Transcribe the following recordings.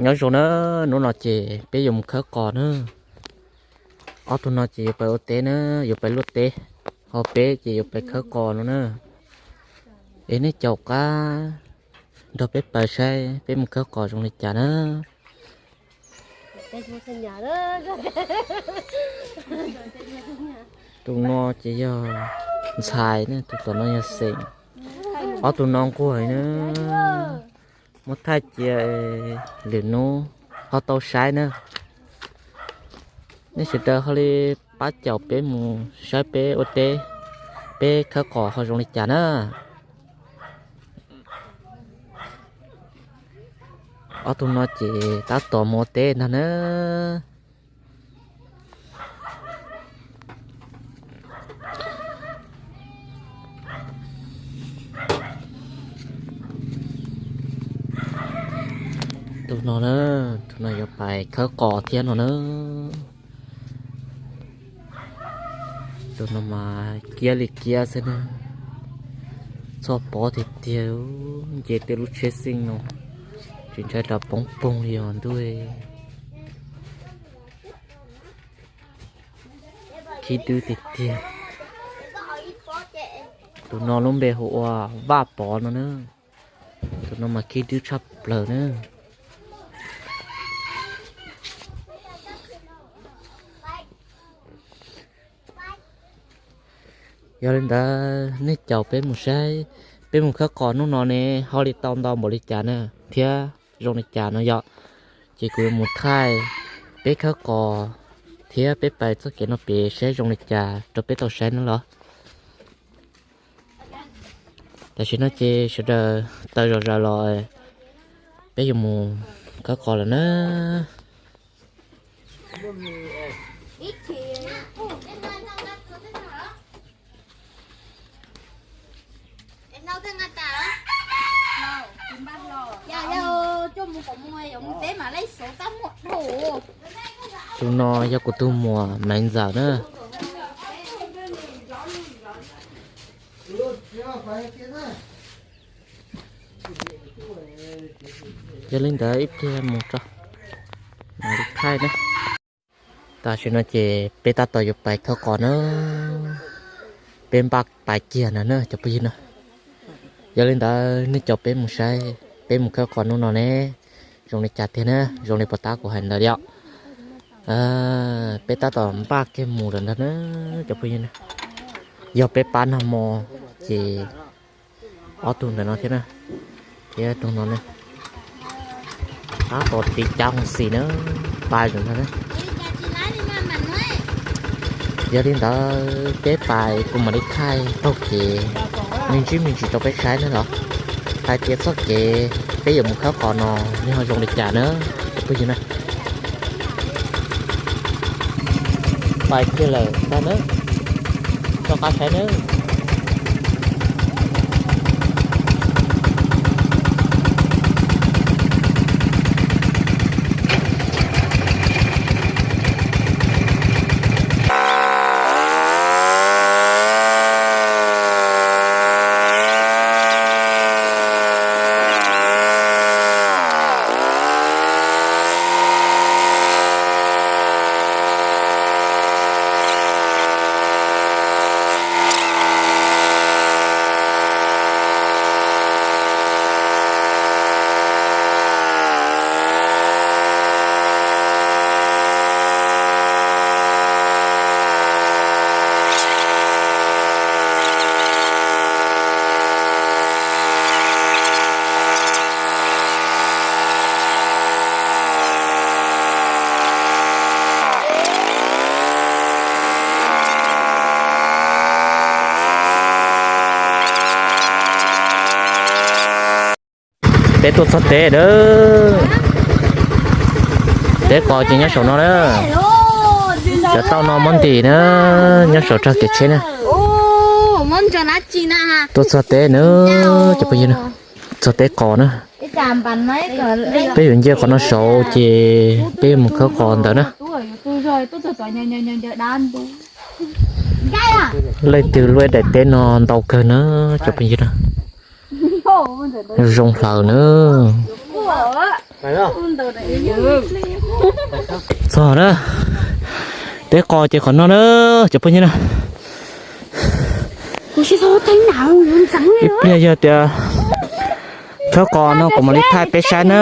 Nyob zoo na, hnub no ces peb yuav mus khawb qos na. Ob tug no ces yuav pais ua teb na, yuav pais luaj teb, ho peb ces yuav pais khawb qos no na. Es nej caum qab nrog peb pais saib peb mus khawb qos zoo li cas na. Tus no ces yog ntxhais ne, tus tom no yog xeem. Ob tug no nquag na, muab thaij cia lwm hnub ho tau saib na. Nej sawv daws ho li pab caum peb mus saib peb ua teb, peb khawb qos ho zoo li cas na. Ob tug no ces tab tom mus ua teb ntag na. Tus no na, tus no yuav pais khawb qos thiab no na. Tus no mas kiab li kiab xwb na. Txhoj pob tiag tiag, nce tej lub tsheb xeej no tsis ntshai rau poob poog li os ntuj. Khib dwb tiag tiag. Tus no lub npe hu ua Vaj Pov no na. Tus no mas khib dwb tshaj plaws na. Yog li ntawd nej caum peb mus saib, peb mus khawb qos hnub no ne ho li tau ntau npaum li cas na, thiab zoo li cas no yom. Ces kuv yuav mus thaij peb khawb qos thiab peb pais txoj kev no pem saib zoo li cas rau peb tau saib na los. Tam sim no ces sawv daws taws zom zaws los, peb yuav mus khawb qos lawm na. Tus no yog kuv tus muam Maiv Ntxawm na. Yog li ntawd ib pliag mus tso, mam li thaij na. Tam sim no ces peb tab tom yuav pais khawb qos na, peb npaj pais kiag ntag na cov phooj ywg na. Yog li ntawd nej caum peb mus saib peb mus khawb qos hnub no ne zoo li cas tiag na, zoo li puas tab kuv hais ntawd li os. Peb tab tom npaj kiag mus lawm ntag na cov phooj ywg na. Yog peb pab nag hmo ces ob tug ntawm no thiab na, thiab tus no na, tab tom tiv cab hoo xis na, pais lawm ntag na. Yog li ntawd peb pais kuv mam li thaij taug kev me ntsis me ntsis rau peb saib na los, hais tias txoj kev peb yuav mus khawb qos no nws ho zoo li cas na cov phooj ywg na. Pais kiag lawm ntag na, rov qab saib na. Peb tuaj txog teb lawm. Teb qos ces nyob saum no na. Cov tauj no muab ntim na, nyob saum rag kev tsheb na. Tuaj txog teb na, cov phooj ywg na, txog teb qos na. Peb yuav nce qhov no saud ces peb yuav mus khawb qos ntawd na. Leej twg luaj daim teb no ntau kawg na, cov phooj ywg na. Zoo hlaws na. Txog na, peb qos ces qhov no na, cov phooj ywg na. Ib pliag yog tias khawb qos no kuv mam li thaij peb saib na.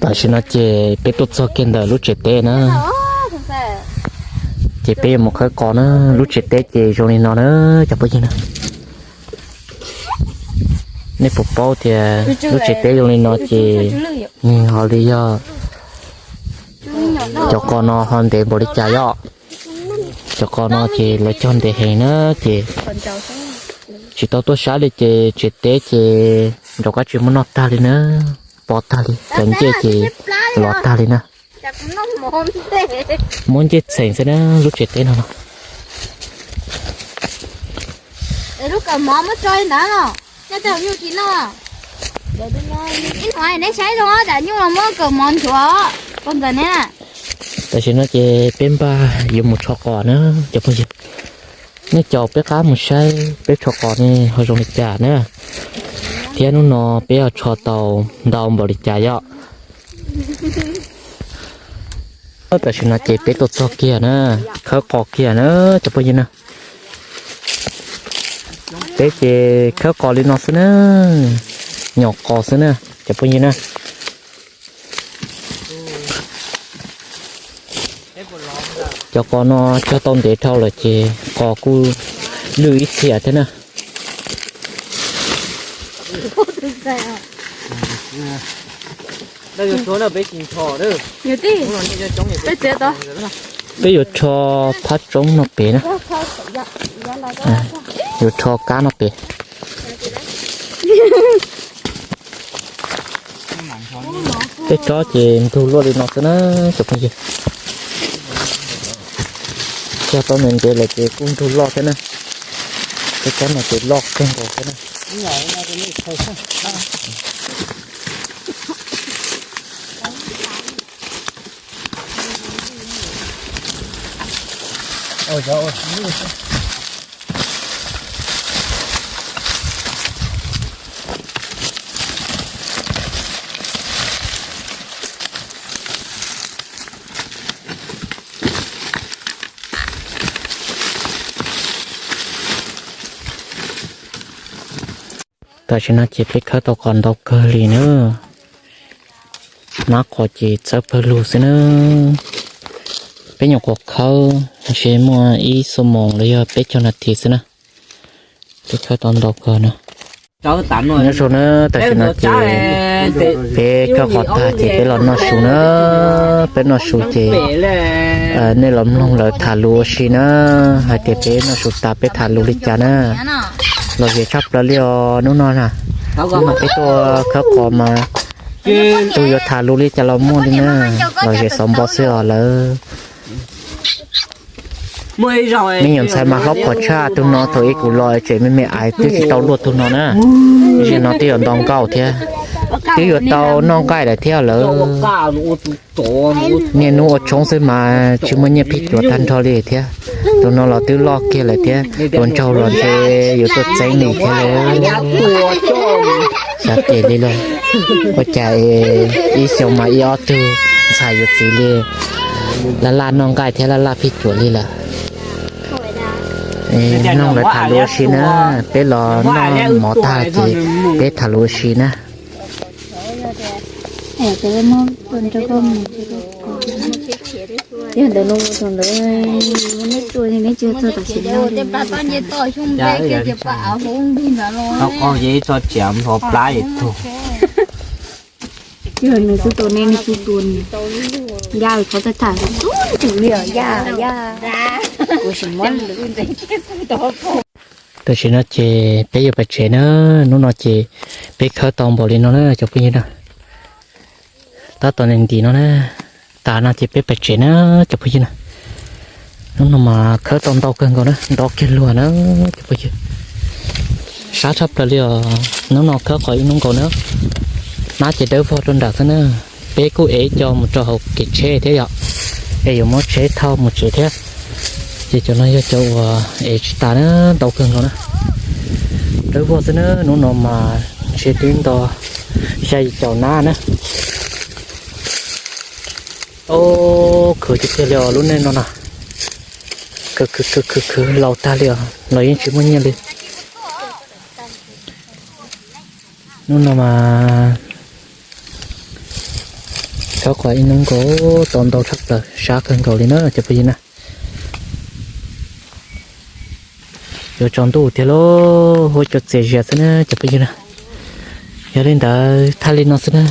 Tam sim no ces peb tuaj txog kiag ntawm lub tsev teb na. Ces peb yuav mus khawb qos na, lub tsev teb ces zoo li no na, cov phooj ywg na. Nej puas paub tias lub tsev teb zoo li no ces nws ho li yog cov qos no ho ntev npaum li cas yom? Cov qos no ces lawv cog ntev heev na, ces tsis tau tuaj saib li ces tsev teb ces nrov qab tsis muaj noj tag li na, pov tag li, cov ncej ces lov tag li na. Muab ncej txheem xwb na, lub tsev teb no no. Tam sim no ces peb npaj yuav mus rho qos na, cov phooj ywg. Nej caum peb qab mus saib peb rho qos ne ho zoo li cas na, thiab hnub no peb ho rho tau ntau npaum li cas yom. Tam sim no ces peb tuaj txog kiag na, khawb qos kiag na, cov phooj ywg na. Peb ces khawb qos li no xwb na, nyom qos xwb na, cov phooj ywg na. Cov qos no cog tau ntev dhau lawm ces qos kuj lwj ib txhia thiab na. Peb yuav rho phab tsoob no pem na, yuav rho kab no pem. Tej tsob ces ntug luaj li no xwb na, cov phooj ywg. Cog tau ntev ntev lawm ces kuj ntug loj thiab na. Tej tsob no ces loj kawg nkaus thiab na. Tam sim no ces peb khawb tau qos ntau kawg li na. Nab qos ces txawb pawg lug xwb na. Peb nyuam qhuav khawb ntshe muaj ib xuab moos los yog peb caug nas this xwb na. Peb khawb tau ntau kawg na. Nyob zoo na, tam sim no ces peb khawb qos tag ces peb los noj su na. Peb noj su ces nej los mloog lawv tham lus ua si na, hais tias peb noj su tas peb tham lus li cas na. Lom zem tshaj plaws li os hnub no na. Hnub no peb tuaj khawb qos mas tug yuav tham lus li cas los muaj li na. Lom zem xov npo xwb os lawv. Me nyuam ntxhais mas hlob phom tshaj tug no, thaum ub kuv los tseem me me aiv twb tsis tau luaj tug no na. Zaum no twb yuav nto nkauj thiab, twb yuav tau noj nqaij lawm thiab lawm. Niaj hnub ua tshoob xwb mas tsis muaj nyiaj phij cuav tag nrho li thiab. Tus no los twb loj kiag lawm thiab, tus nraug los ntshe yuav tuaj txeeb li thiab lauj. Xav tias li lauj, ua cas ib xyoo mas ib ob tug ntxhais yuav txiv li, laj laj noj nqaij thiab laj laj phij cuav li lawm. Mloog lawv tham lus ua si na, peb los noj mov tag ces peb tham lus ua si na. Yog ntawd no mus txog ntawd, neb tuaj neb tsis txog tam sim no. Qhov qos ces ib txoj tsiam npho plab es tug. Yog nws xub tua neb, nws xub tua nws. Yaj, qhov txawj tham xub tus li os Yaj, Yaj. Kuv sim muab lwm. Tam sim no ces peb yuav pais tsev na, hnub no ces peb khawb tau npaum li no na cov phooj ywg na. Tab tom ntim no na, tas no ces peb pais tsev na cov phooj ywg na. Hnub no mas khawb tau ntau kawg nkaus na, ntau kiag luag na cov phooj ywg. Sab tshaj plaws li os, hnub no khawb qos ib hnub nkaus na. Nab ces dawb vog rau nram xwb na. Peb kuj ev ib co mus rau hauv kev tsheb thiab yom, es yuav muab tsheb thauj mus tsev thiab. Ces cov no yog cov uas ev tsis tas na, ntau kawg nkaus na. Dawb vog xwb na, hnub no mas ntshe twb nto Xya yim caum nab na. Au, khwv tiag tiag li os lub neej no na. Khwv khwv khwv khwv khwv laus tag li os, los yeej tsis muaj nyiaj li. Hnub no mas tshab qhuas ib hnub nkaus, tau ntau tshaj plaws, sab kawg nkaus li na cov phooj ywg na. Yuav tsaus ntuj tiag lauj, huab cua txias zias xwb na cov phooj ywg na. Yog li ntawd thaj li no xwb na.